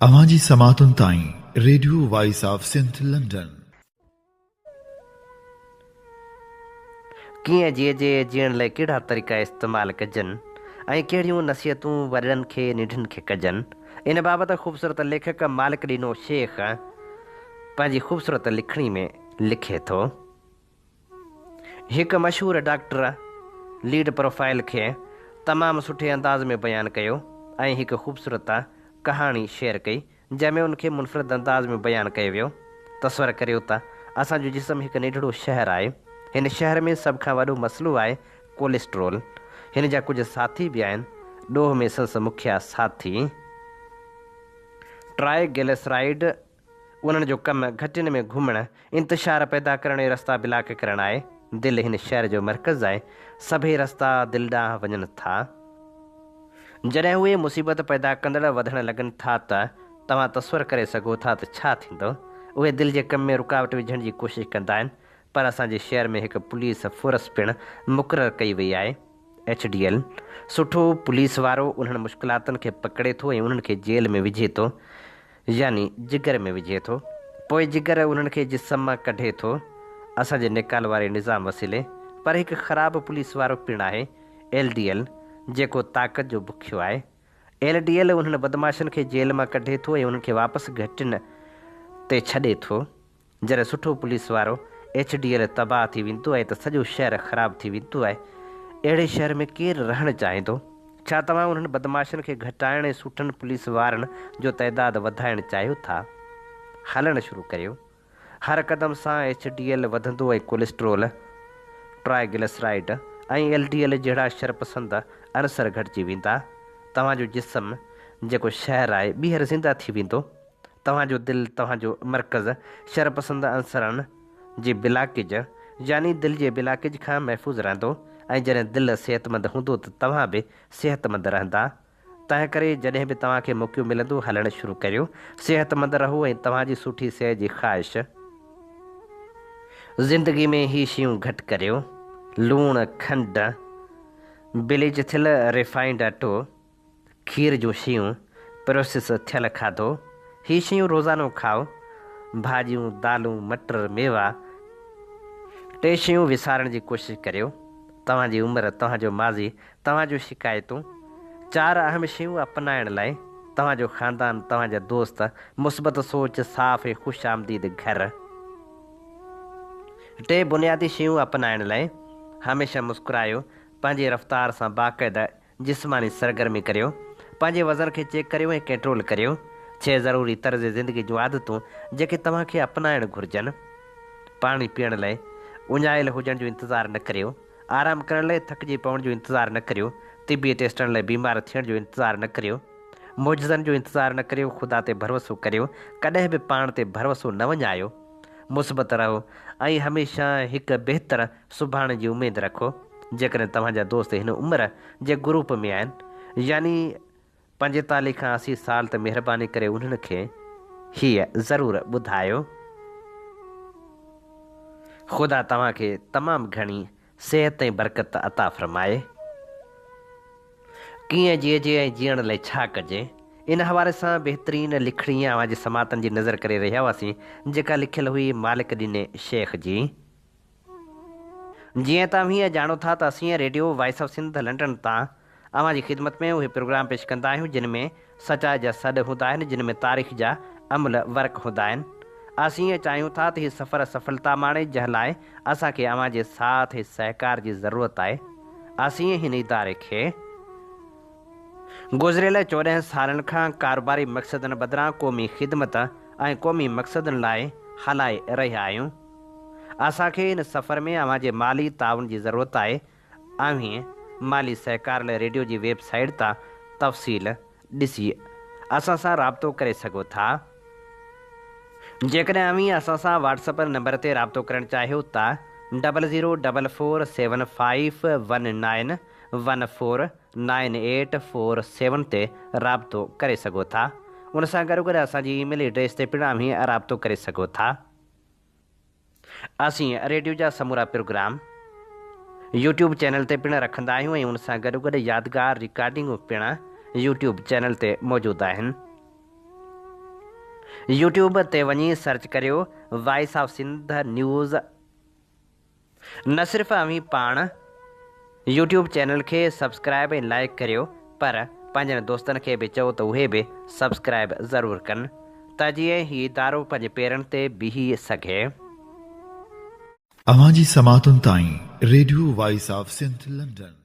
اوهان جي سماعتن تائين radio voice of Sindh London. ڪيئن جيئجي، جيئڻ لئه ڪهڙا طريقا استعمال ڪجن ۽ ڪهڙيون نصيحتون وڏڙن کي ننڍن کي ڪجن، ان بابت خوبصورت ليکڪ مالڪ ڏنو شيخ پنهنجي خوبصورت لکڻي ۾ لکي ٿو. هڪ مشهور ڊاڪٽر ليڊ پروفائيل کي تمام سٺي انداز ۾ بيان ڪيو ۽ هڪ خوبصورت ڪهاڻي شيئر ڪئي جنهن ۾ ان کي منفرد انداز ۾ بيان ڪيو ويو. تصور ڪريو ته اسان جو جسم هڪ ننڍڙو شهر آهي. هن شهر ۾ سڀ کان وڏو مسئلو آهي ڪوليسٽرول. هن جا ڪجهه ساٿي به آهن. ڏوهه ۾ سندس مکيه ساٿي ٽرائي گليسرائيڊ انهن جو ڪم گهٽين ۾ گهمڻ، انتشار پيدا ڪرڻ ۽ رستا بلاڪ ڪرڻ آهي. دل هن شهر جو مرڪز آهي. سڀئي رستا دل ڏانهن وڃن ٿا. جڏهن اهي مصيبت پيدا ڪندڙ وڌڻ لڳن ٿا ته توهان تصور ڪري سگهو ٿا ته ڇا ٿيندو. اهي دل جي ڪم ۾ رڪاوٽ وجهڻ جي ڪوشش ڪندا آهن. پر اسان جي شهر ۾ هڪ پوليس فورس پڻ مقرر ڪئي وئي آهي. ايڇ ڊي ايل، سٺو پوليس وارو انهن مشڪلاتن کي پڪڙي ٿو ۽ انهن کي جيل ۾ وجهي ٿو. يعني جگر ۾ وجهي ٿو. پوء جگر انهن کي جسم مان ڪڍي ٿو، اسان جي نيڪال واري نظام وسيلي. پر هڪ خراب پوليس وارو پڻ آهي، ايل ڊي ايل، جيڪو طاقت جو بکيو آهي. ايل ڊي ايل انهن بدمعاشن کي جيل مان ڪڍي ٿو ۽ انهن کي واپس گهٽين تي ڇڏي ٿو. جڏهن سٺو پوليس وارو ايڇ ڊي ايل تباهه ٿي ويندو آهي ته سڄو شهر خراب ٿي ويندو آهي. اهڙي شهر ۾ ڪير رهڻ چاهيندو؟ ڇا توهان انهن بدمعاشن کي گهٽائڻ ۽ سٺن پوليس وارن جو تعداد وڌائڻ چاهيو ٿا؟ هلڻ شروع ڪريو. هر قدم سان ايڇ ڊي ايل وڌندو ۽ cholesterol, triglyceride ۽ L D L جهڙا شرپسند عنصر گهٽجي ويندا. توهان جو جسم، جيڪو شهر آهي، ٻيهر زنده ٿي ويندو. توهان جو دل توهان جو مرڪز شرپسند عنصرن جي بلاڪيج يعني دل جي بلاڪيج کان محفوظ رهندو ۽ جڏهن دل صحتمند هوندو ته توهان به صحتمند رهندا. تنهنڪري جڏهن به توهان کي موقعو ملندو هلڻ شروع ڪريو. صحتمند رهو ۽ توهان جي سٺي صحت جي خواهش. زندگي ۾ هي شيون گهٽ ڪريو. لوڻ، کنڊ، بليچ ٿيل ريفائنڊ اٽو، کير جون شيون، پروسيس ٿيل کاڌو، هي شيون روزانو کائو، ڀاڄيون، دالون، مٽر، ميوا. ٽي شيون وسارڻ جي ڪوشش ڪريو، توهان جي عمر، توهان جو ماضي، توهان جون شڪايتون. چار اهم شيون اپنائڻ لاء، توهان جو خاندان، توهان جا دوست، مثبت سوچ، صاف ۽ خوش آمديد گهر. ٽي بنيادي شيون اپنائڻ لاء، هميشه مسڪرايو، پنهنجي رفتار سان باقاعده جسماني سرگرمي ڪريو، پنهنجي وزن کي چيڪ ڪريو ۽ ڪنٽرول ڪريو. ڇهه ضروري طرز زندگي جون عادتون جيڪي توهان کي اپنائڻ گهرجن. پاڻي پيئڻ لئه اڃايل هجڻ جو انتظار نه ڪريو. آرام ڪرڻ لئه ٿڪجي پوڻ جو انتظار نه ڪريو. طبي ٽيسٽن لئه بيمار ٿيڻ جو انتظار نه ڪريو. معجزن جو انتظار نه ڪريو. خدا تي ڀروسو ڪريو. ڪڏهن به پاڻ تي ڀروسو نه وڃايو. مثبت رهو ۽ هميشه هڪ بهتر سڀاڻي جي اميد رکو. جيڪڏهن توهان جا دوست هن عمر جي گروپ ۾ آهن يعني 45 کان 80 سال ته مهرباني ڪري انهن کي هيء ضرور ٻڌايو. خدا توهان کي تمام گهڻي صحت ۽ برڪت عطا فرمائي. ڪيئن جيئجي ۽ جيئڻ لئه ڇا ڪجي؟ ان حوالي سان بهترين لکڻي اوهان جي سماعتن جي نظر ڪري رهيا هئاسين جيڪا لکيل هئي مالڪ ڏني شيخ جي. جيئن ته اوهين ڄاڻو ٿا ته اسين radio voice of Sindh London تان اوهان جي خدمت ۾ اهي پروگرام پيش ڪندا آهيون جن ۾ سچائي جا سڏ هوندا آهن جن ۾ تاريخ جا املهه ورق هوندا آهن. اسين چاهيون ٿا ته هي سفر سڦلتا ماڻي جنهن لاء اسان کي اوهان جي ساٿ ۽ سهڪار جي ضرورت آهي. اسين هن اداري کي گذريل 14 سالن کان ڪاروباري مقصدن بدران قومي خدمت ۽ قومي مقصدن لاء هلائي رهيا آهيون. اسان کي ان سفر ۾ اوهان جي مالي تعاون جي ضرورت آهي. اوهين مالي سهڪار لاء ريڊيو جي ويب سائيٽ تان تفصيل ڏسي اسان سان رابطو ڪري سگهو ٿا. جيڪڏهن اوهين اسان سان واٽس اپ نمبر تي رابطو ڪرڻ چاهيو ته double zero double four seven five one nine one four nine eight four seven تي رابطو ڪري سگهو ٿا. ان سان گڏوگڏ اسان جي اي ميل ايڊريس تي پڻ اوهين رابطو ڪري سگهو ٿا. اسين ريڊيو جا سمورا پروگرام يوٽيوب چينل تي پڻ رکندا آهيون ۽ ان سان گڏوگڏ يادگار رڪارڊنگون پڻ يوٽيوب چينل تي موجود آهن. يوٽيوب تي وڃي سرچ ڪريو وائس آف سنڌ نيوز. نه صرف اوهين پاڻ يوٽيوب چينل کي سبسڪرائب ۽ لائيڪ ڪريو پر پنهنجن دوستن کي به چئو ته اهي به سبسڪرائب ضرور ڪن ته جيئن هي ادارو پنهنجي پيرن تي بيهي سگهي. اوهان جي سماعتن تائين radio voice of Sindh London.